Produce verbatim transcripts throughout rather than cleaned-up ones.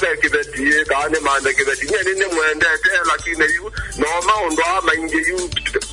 Ve kĩveti ĩ, kana nĩmanthe kĩveti. Nyie nĩnĩmwendete, lakini yu no maũndũ aa maingĩ yu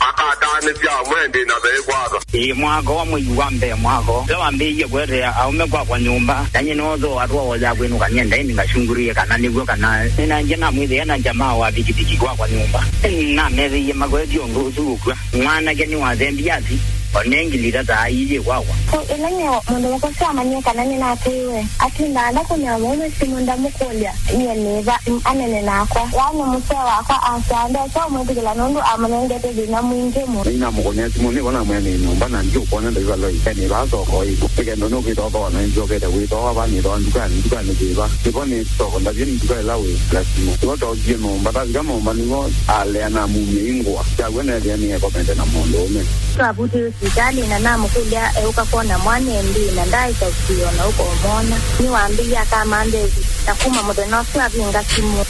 akataanĩsya amwe ndĩ na veĩ kwatha. Ĩĩ, mwaka wa mwei wa mbee mwaka ũla wambĩĩie kũetea aũme kwakwa nyũmba, na nyie noothooa twaoya kwĩnũka nĩendae nĩngachungũlĩe kana nĩw'o kana nĩnaendie namwĩthĩa na jamaa wa pikipiki kwakwa nyũmba. Nĩnamethĩie makwetye ũndũ ũsu ũkw'a. Mwanake nĩwathembie athi, o ne ngilita ta aĩ yĩ kwakwa. So, ĩla nyie mũndũ mũka ũsu amanyie kana nĩnatwĩĩwe, atindaa ndakũnĩa mũũme simũ ndamũkũlya nyie nĩ va, anene nakwa. Yaani mũsee wakwa asyaa ndesa ũmwĩtĩkĩla nũndũ amũnengete thĩna mwingĩ mũno. Nĩnamũkũnĩa simũ nĩvo namwĩa nĩ nyũmba na ndiũkwona ndaivaloi. Nĩ vaa soko ĩ. Nĩ kendo nũkwĩtwa thooa na nĩnzyokete kwĩtwa va nĩtwa ndukanĩ, ndukanĩ kwĩ va? Nĩvo nĩ soko, ndavye nĩ nduka ĩla wĩ na simũ. Nĩvo tookie nyũmba, tavika nyũmba nĩvo alea namumya ĩ ngũa. Kyaw'o neethĩa nĩekomete na mũndũũme. Twavutĩwe sivitalĩ na namũkũlya eũka kwona mwana ĩndĩĩ na ndaaĩsa ũsio na ũkomwona. Nĩwambĩie akamanthe ĩvu, na kuma mũthenya ũsu avinga simũ.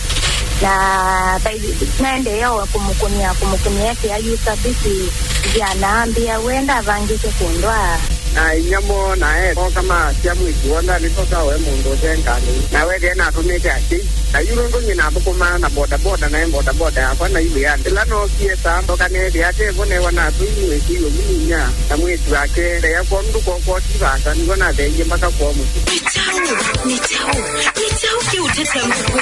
Na naendeea o kũmũkũnĩa, kũmũkũnĩa ekĩa yusa visi nzĩa na ambĩa we ndavangĩte kũndwaa. Na inyia moo na ee mooka maasya mwĩĩtu woo ndalĩtoka we mũndũ ũte ngalĩ. Na wethĩa natũmĩte asyai. Na yu nũndũ nyie nathũkũmaa na bodaboda, naĩ bodaboda yakwa na iwĩanĩ. Ĩla nookie saa ndoka neethĩa ate vo newa natũi mwĩĩtu iwe mũnyinya na mwĩĩtu wake. Ndeya kwoo nũndũ kwoo kwoti vaasa, nĩw'o natheeie mbaka kwoo mũsyĩ. Nĩ kyaũ? Nĩ kyaũ? Nĩ kyaũ kĩũtetya ngũkũ?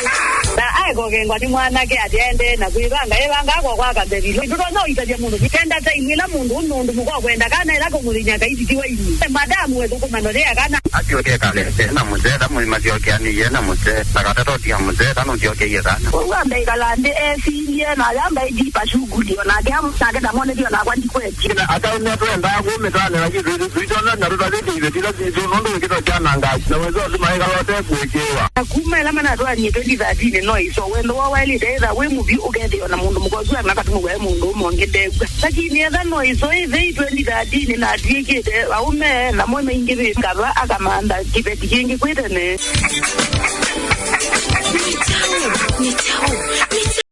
Na aekokengwa nĩ mwanake ati aendee na kwĩvanga, evangaa kwa kwa kambevilo. Ndũtonya ũitavya mũndũ. Kenda time ĩla mũndũ ũndũ mũndũ mũka ũkwenda kana ĩla kũmũthĩny'a kaititi wa inyũ. Madamu wethũkũma nothea kana. Asyoke ekale nthĩ na mũsee, ta mũima syokeanĩie na mũsee, na katata ũtia mũsee, ta nũsyokeie kana. Kwoou ambe ĩkala nthĩ esilye, na yamba ĩjipa shughuli, o nake am-, nake ndamwonethie o nakwa ndikwetye. Na ataũme twendaa kũmĩtanĩla kĩndũ ĩsu, tũitona na tũtavĩte iveti ila sitũ, nũndũ wĩkĩto kyanangaa, na wĩsĩ andũ maĩkala ũte kũĩkĩĩwa. Na kuma ĩla manatwaanie twenty thirteen no ĩso, wendo woo waĩlĩte ĩtha wĩ mũvyũ, ũkethĩwa na mũndũ mũka ũsu anakatuma waĩ mũndũ ũmwe ũngĩ ndekw'a. Lakini etha no ĩso ĩthei twenty thirteen na atw'ĩkĩte aũme namo maingĩvĩte kava akamantha kĩveti kĩngĩ kwĩ tene. Nĩ kyaũ? Nĩ kyaũ? Nĩ kyaũ?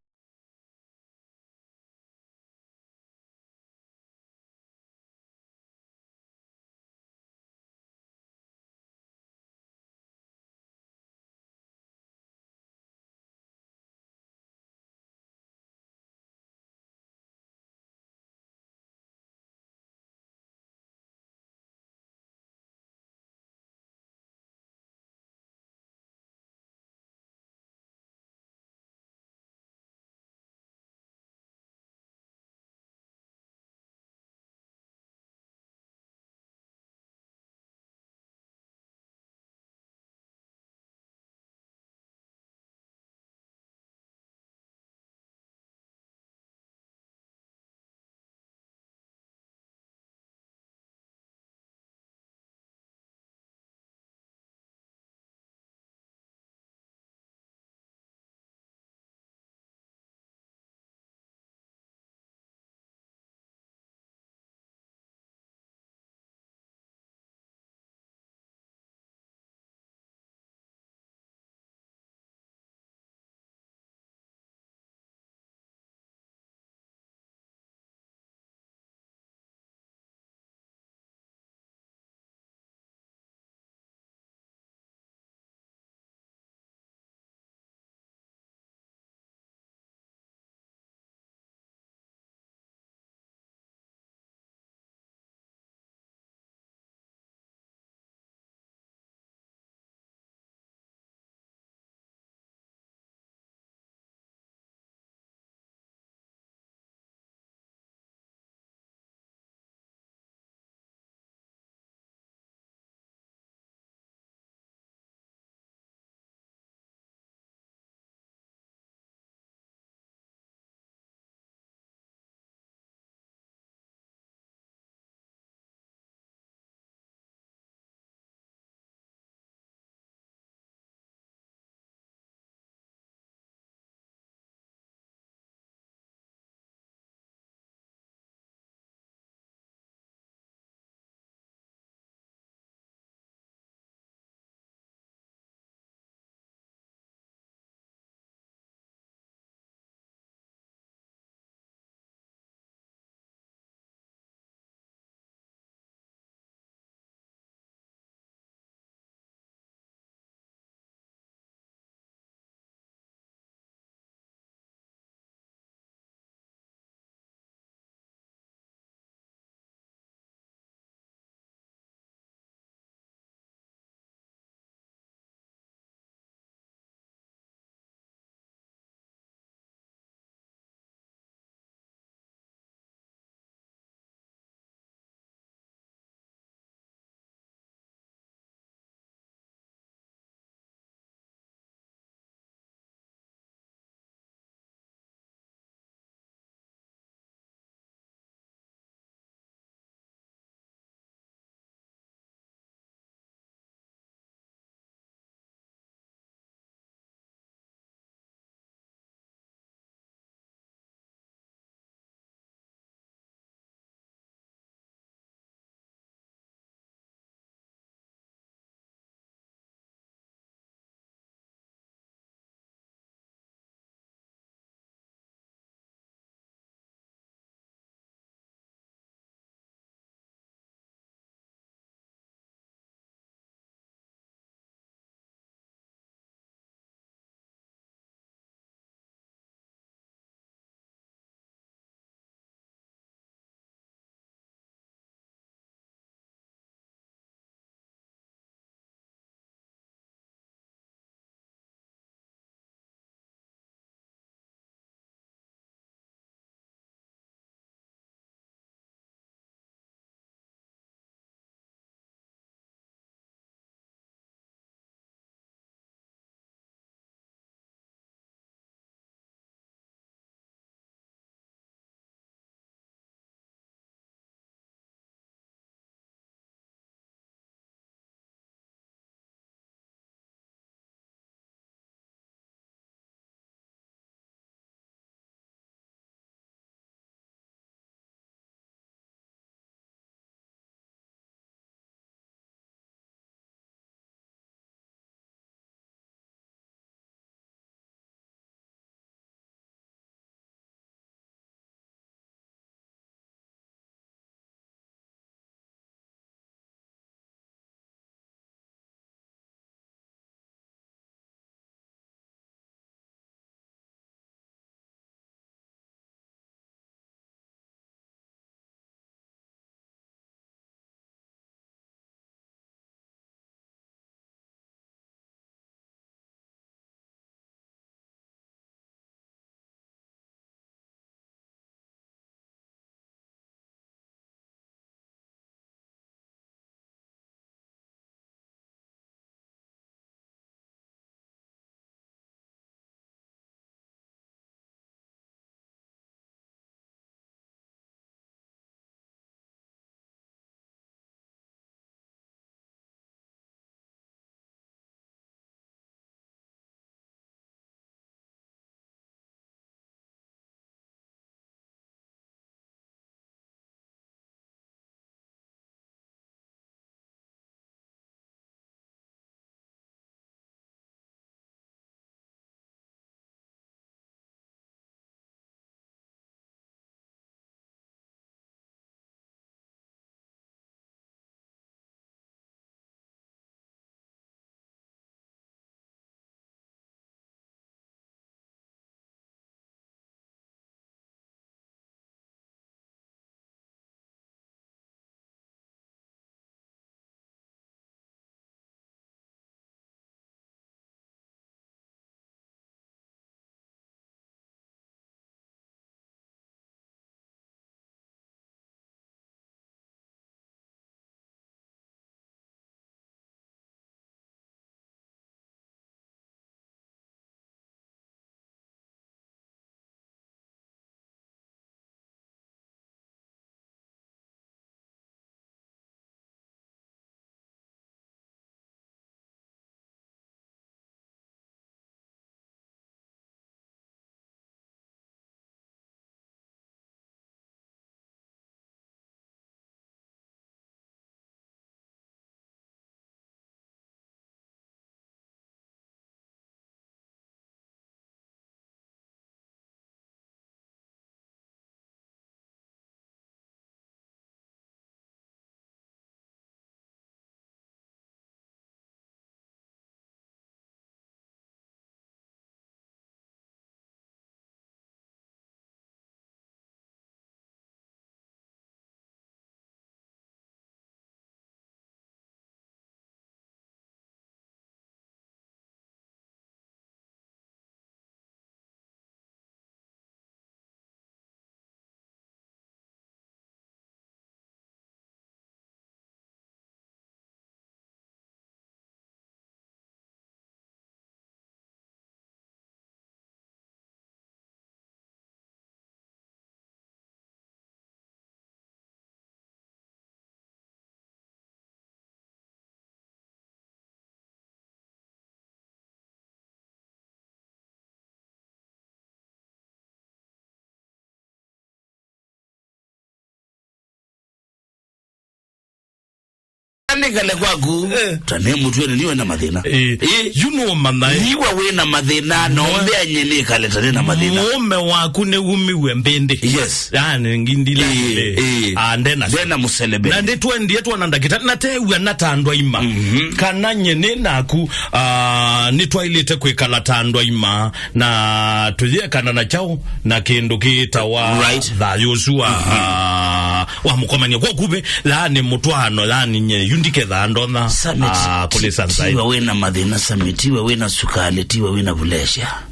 Nĩkale kwaku. Eh. Ta nĩ mũtwene niwe na mathĩna. Eh. Eh. Yu nũũmanya, eh. Niwe wĩ na mathĩna, no mbe nye nĩkale ta nĩ na mathĩna. Mũũme waku nĩwumiwe mbĩndĩ. Yes. Yani ngindila. Eh, eh. Ah, ndena. Ndena mũselebe. Na nĩtwendie twona ndakĩta, na tew'a na ta andũ aima. Mhm. Kana nye nĩ naku, ah, nĩtwailĩte kwĩkala ta andũ aima. Na tũyĩekana na kyaũ na kĩndũ kĩtawa, right, thayũ ũsu wa, ah, wa mũkomania. Kwa kuvĩ, yani mũtwaano, yani nye, yu ndikethaa ndonya, Summit, ah, ti-, kũlĩsa nzai. Tiwe wĩ na mathĩna, Summit, tiwe wĩ na sukali, tiwe wĩ na vulesha.